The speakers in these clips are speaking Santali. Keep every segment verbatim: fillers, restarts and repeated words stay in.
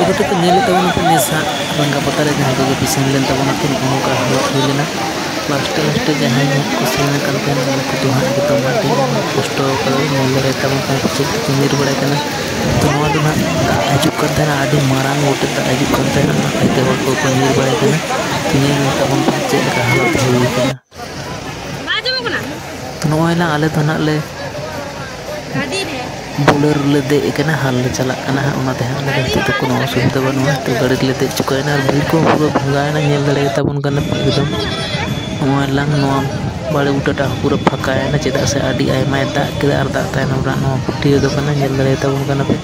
ᱜᱚᱴᱟ ᱠᱚ ᱧᱮᱞᱮᱫ ᱛᱟᱵᱚᱱᱟ ᱠᱚ ᱱᱮᱥ ᱦᱟᱸᱜ ᱨᱟᱸᱜᱟ ᱯᱟᱛᱟ ᱨᱮ ᱡᱟᱦᱟᱸ ᱠᱚ ᱯᱤᱪᱷᱟᱹ ᱞᱮᱱ ᱛᱟᱵᱚᱱᱟ ᱠᱚ, ᱱᱚᱜᱼᱚ ᱱᱚᱝᱠᱟ ᱦᱟᱞᱚᱛ ᱦᱩᱭ ᱞᱮᱱᱟ᱾ ᱞᱟᱥᱴᱮ ᱞᱟᱥᱴᱮ ᱡᱟᱦᱟᱸᱭ ᱦᱟᱸᱜ ᱠᱚ ᱥᱮᱱ ᱟᱠᱟᱱ ᱛᱟᱦᱮᱱᱟ, ᱩᱱᱠᱩ ᱫᱚ ᱦᱟᱸᱜ ᱮᱠᱫᱚᱢ ᱟᱹᱰᱤ ᱠᱚᱥᱴᱚ ᱠᱟᱫᱟ, ᱧᱮᱞ ᱫᱟᱲᱮᱭᱟᱛᱟᱵᱚᱱ ᱠᱟᱱᱟ ᱠᱚ ᱪᱮᱫ ᱞᱮᱠᱟ ᱠᱚ ᱧᱤᱨ ᱵᱟᱲᱟᱭ ᱠᱟᱱᱟ᱾ ᱛᱚ, ᱱᱚᱣᱟ ᱫᱚ ᱦᱟᱸᱜ ᱫᱟᱜ ᱦᱤᱡᱩᱜ ᱠᱟᱱ ᱛᱟᱦᱮᱱᱟ, ᱟᱹᱰᱤ ᱢᱟᱨᱟᱝ ᱜᱚᱴᱮᱡ ᱫᱟᱜ ᱦᱤᱡᱩᱜ ᱠᱟᱱ ᱛᱟᱦᱮᱱᱟ, ᱚᱱᱟ ᱠᱷᱟᱹᱛᱤᱨ ᱦᱚᱲ ᱠᱚᱠᱚ ᱧᱤᱨ ᱵᱟᱲᱟᱭ ᱠᱟᱱᱟ᱾ ᱛᱚ, ᱧᱮᱞ ᱛᱟᱵᱚᱱ ᱯᱮ ᱪᱮᱫ ᱞᱮᱠᱟ ᱦᱟᱞᱚᱛ ᱦᱩᱭ ᱠᱟᱱᱟ᱾ ᱛᱚ, ᱱᱚᱜᱼᱚᱭ ᱱᱟ ᱟᱞᱮ ᱫᱚ ᱱᱟᱜ ᱞᱮ ᱵᱳᱞᱮᱨᱳ ᱨᱮᱞᱮ ᱫᱮᱡ ᱟᱠᱟᱱᱟ, ᱦᱟᱞ ᱞᱮ ᱪᱟᱞᱟᱜ ᱠᱟᱱᱟ ᱦᱟᱸᱜ, ᱚᱱᱟ ᱛᱮ ᱦᱟᱸᱜ ᱟᱞᱮ ᱫᱚ ᱱᱤᱛᱚᱜ ᱫᱚ ᱠᱳᱱᱳ ᱚᱥᱩᱵᱤᱫᱷᱟ ᱵᱟᱹᱱᱩᱜᱼᱟ᱾ ᱛᱚ, ᱜᱟᱹᱰᱤ ᱨᱮᱞᱮ ᱫᱮᱡ ᱪᱩᱠᱟᱹᱭᱮᱱᱟ ᱟᱨ ᱵᱤᱨ ᱠᱚᱦᱚᱸ ᱯᱩᱨᱟᱹ ᱵᱷᱟᱸᱜᱟᱣᱮᱱᱟ, ᱧᱮᱞ ᱫᱟᱲᱮᱭᱟᱛᱟᱵᱚᱱ ᱠᱟᱱᱟ ᱯᱮ ᱮᱠᱫᱚᱢ᱾ ᱱᱚᱜᱼᱚᱭ ᱞᱟᱝ ᱱᱚᱣᱟ ᱵᱟᱲᱮ ᱵᱩᱴᱟᱹ ᱴᱟᱜ ᱦᱚᱸ ᱯᱩᱨᱟᱹ ᱯᱷᱟᱸᱠᱟᱭᱮᱱᱟ, ᱪᱮᱫᱟᱜ ᱥᱮ ᱟᱹᱰᱤ ᱟᱭᱢᱟᱭ ᱫᱟᱜ ᱠᱮᱫᱟ ᱟᱨ ᱫᱟᱜ ᱛᱟᱭᱱᱚᱢ ᱨᱮ ᱱᱚᱣᱟ ᱯᱟᱹᱴᱭᱟᱹ ᱫᱚ ᱠᱟᱱᱟ, ᱧᱮᱞ ᱫᱟᱲᱮᱭᱟᱛᱟᱵᱚᱱ ᱠᱟᱱᱟ ᱯᱮ᱾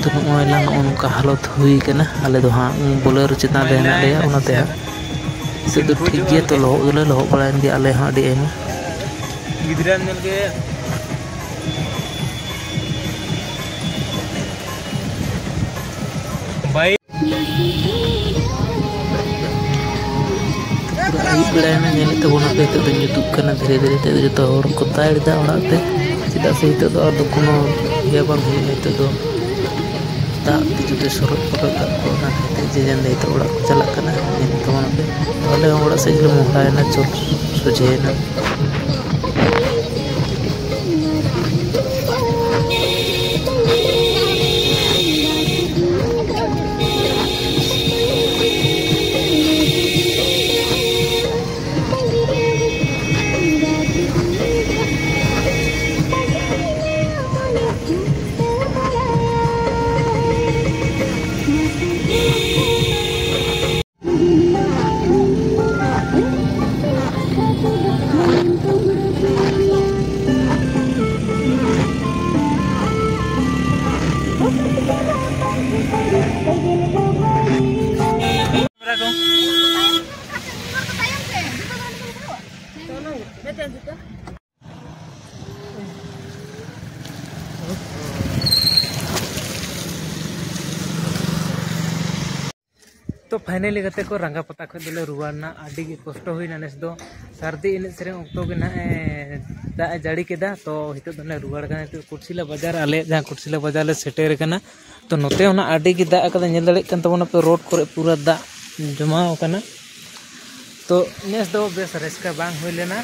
ᱛᱚ, ᱱᱚᱜᱼᱚᱭ ᱞᱟᱝ ᱱᱚᱜᱼᱚ ᱱᱚᱝᱠᱟ ᱦᱟᱞᱚᱛ ᱦᱩᱭ ᱠᱟᱱᱟ᱾ ᱟᱞᱮ ᱫᱚ ᱦᱟᱸᱜ ᱵᱳᱞᱮᱨᱳ ᱪᱮᱛᱟᱱ ᱨᱮ ᱦᱮᱱᱟᱜ ᱞᱮᱭᱟ, ᱚᱱᱟᱛᱮ ᱦᱟᱸᱜ ᱱᱤᱛᱚᱜ ᱫᱚ ᱴᱷᱤᱠ ᱜᱮᱭᱟ᱾ ᱛᱚ, ᱞᱚᱦᱚᱫ ᱫᱚᱞᱮ ᱞᱚᱦᱚᱫ ᱵᱟᱲᱟᱭᱮᱱ ᱜᱮᱭᱟ ᱟᱞᱮ ᱦᱚᱸ ᱟᱹᱰᱤ ᱟᱭᱢᱟ᱾ ᱜᱤᱫᱽᱨᱟᱹ ᱧᱮᱞ ᱜᱮ᱾ ᱯᱩᱨᱟᱹ ᱟᱹᱭᱩᱵ ᱵᱮᱲᱟᱭᱮᱱᱟ, ᱧᱮᱞᱮᱫ ᱛᱟᱵᱚᱱᱟᱯᱮ, ᱱᱤᱛᱚᱜ ᱫᱚ ᱧᱩᱛᱩᱜ ᱠᱟᱱᱟ ᱫᱷᱤᱨᱮ ᱫᱷᱤᱨᱮ ᱛᱮ᱾ ᱡᱚᱛᱚ ᱦᱚᱲ ᱠᱚ ᱫᱟᱹᱲ ᱮᱫᱟ ᱚᱲᱟᱜ ᱛᱮ, ᱪᱮᱫᱟᱜ ᱥᱮ ᱱᱤᱛᱚᱜ ᱫᱚ ᱟᱨ ᱫᱚ ᱠᱳᱱᱳ ᱤᱭᱟᱹ ᱵᱟᱝ ᱦᱩᱭᱩᱜᱼᱟ᱾ ᱱᱤᱛᱚᱜ ᱫᱚ ᱫᱟᱜ ᱛᱮ ᱡᱚᱛᱚ ᱥᱚᱨᱚᱜ ᱯᱚᱨᱚᱜ ᱠᱟᱜ ᱠᱚ, ᱚᱱᱟ ᱠᱷᱟᱹᱛᱤᱨ ᱡᱮ ᱡᱟᱦᱟᱸ ᱱᱤᱛᱚᱜ ᱚᱲᱟᱜ ᱠᱚ ᱪᱟᱞᱟᱜ ᱠᱟᱱᱟ᱾ ᱧᱮᱞᱮᱫ ᱛᱟᱵᱚᱱᱟᱯᱮ, ᱟᱞᱮ ᱦᱚᱸ ᱚᱲᱟᱜ ᱥᱮᱫ ᱜᱮᱞᱮ ᱢᱚᱦᱰᱟᱭᱮᱱᱟ, ᱪᱚᱞ ᱥᱚᱡᱷᱮᱭᱮᱱᱟ᱾ ᱛᱚ finally ᱜᱟᱛᱮ ᱠᱚ, ᱨᱟᱸᱜᱟ ᱯᱟᱛᱟ ᱠᱷᱚᱱ ᱫᱚᱞᱮ ᱨᱩᱣᱟᱹᱲ ᱮᱱᱟ᱾ ᱟᱹᱰᱤ ᱜᱮ ᱠᱚᱥᱴᱚ ᱦᱩᱭᱱᱟ ᱱᱮᱥ ᱫᱚ᱾ ᱥᱟᱹᱨᱫᱤ ᱮᱱᱮᱡ ᱥᱮᱨᱮᱧ ᱚᱠᱛᱚ ᱜᱮ ᱱᱟᱦᱟᱜ ᱮ ᱫᱟᱜ ᱮ ᱡᱟᱹᱲᱤ ᱠᱮᱫᱟ᱾ ᱛᱚ ᱱᱤᱛᱚᱜ ᱫᱚᱞᱮ ᱨᱩᱣᱟᱹᱲ ᱠᱟᱱᱟ᱾ ᱱᱤᱛᱚᱜ ᱠᱩᱴᱥᱤᱞᱟ ᱵᱟᱡᱟᱨ, ᱟᱞᱮᱭᱟᱜ ᱡᱟᱦᱟᱸ ᱠᱩᱴᱥᱤᱞᱟ ᱵᱟᱡᱟᱨ ᱞᱮ ᱥᱮᱴᱮᱨ ᱠᱟᱱᱟ᱾ ᱛᱚ ᱱᱚᱛᱮ ᱦᱚᱸ ᱱᱟᱜ ᱟᱹᱰᱤ ᱜᱮ ᱫᱟᱜ ᱟᱠᱟᱫᱟ, ᱧᱮᱞ ᱫᱟᱲᱮᱭᱟᱜ ᱠᱟᱱ ᱛᱟᱵᱚᱱᱟ ᱯᱮ, ᱨᱳᱰ ᱠᱚᱨᱮ ᱯᱩᱨᱟᱹ ᱫᱟᱜ ᱡᱚᱢᱟᱣ ᱟᱠᱟᱱᱟ᱾ ᱛᱚ ᱱᱮᱥ ᱫᱚ ᱵᱮᱥ ᱨᱟᱹᱥᱠᱟᱹ ᱵᱟᱝ ᱦᱩᱭ ᱞᱮᱱᱟ᱾